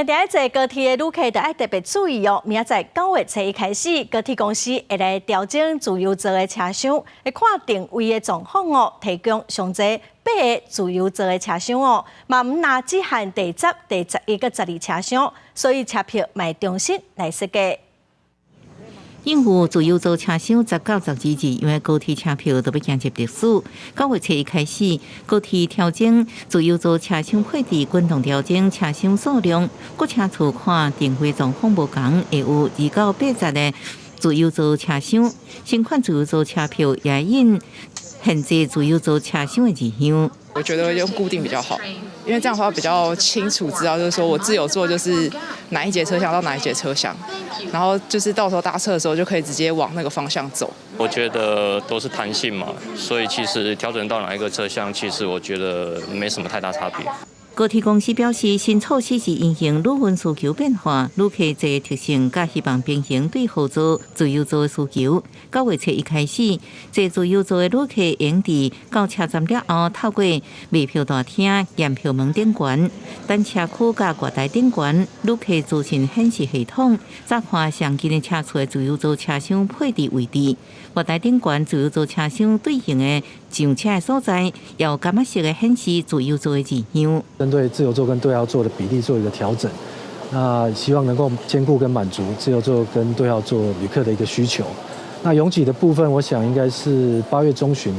佇咧坐高鐵的旅客就愛特別注意哦。明仔載9月初一開始，高鐵公司會來調整自由座的車廂，會看定位的狀況哦，提供上濟八个自由座的車廂哦，嘛毋但只限第十、第11佮12車廂，所以車票嘛重新來設計。應付自由座車廂10到12字，因為高鐵車票都欲行入歷史。9月初一開始，高鐵調整自由座車廂配置，滾動調整車廂數量。各車次看定位狀況無仝，會有2到8節的自由座車廂。新款自由座車票也印限制自由座車廂的字樣。我覺得用固定比較好，因為這樣的話比較清楚知道，就是說我自由座就是哪一節車廂到哪一節車廂，然後就是到時候搭車的時候就可以直接往那個方向走。我覺得都是彈性嘛，所以其實調整到哪一個車廂，其實我覺得沒什麼太大差別。高鐵公司表示，新措施是因應旅運需求變化、旅客坐特性，佮希望平衡對號座、自由座的需求。9月初一開始，坐自由座的旅客會佇到車站了後，透過賣票大廳、驗票門頂懸、等車區佮月台頂懸旅客資訊顯示系統，查看上近的車次的自由座車廂配置位置。月台頂懸自由座車廂對應的上車的所在，有感覺式的顯示自由座的字樣。針對自由座跟對號座的比例做一個調整，那希望能夠兼顧跟滿足自由座跟對號座旅客的一個需求。那擁擠的部分，我想應該是8月中旬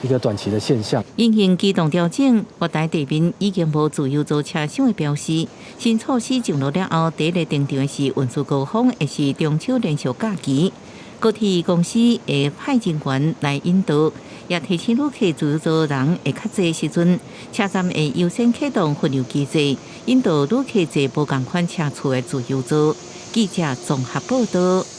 一個短期的現象。因應機動調整，月台地面已經無自由座車廂的標示。新措施上路了後，第一個登場的是運輸高峰，會是中秋連續假期。高鐵公司會派人員來引導，也提醒旅客自由座人會較濟時陣，車站會優先啟動分流機制，引導旅客坐無仝款車次的自由座。記者綜合報道。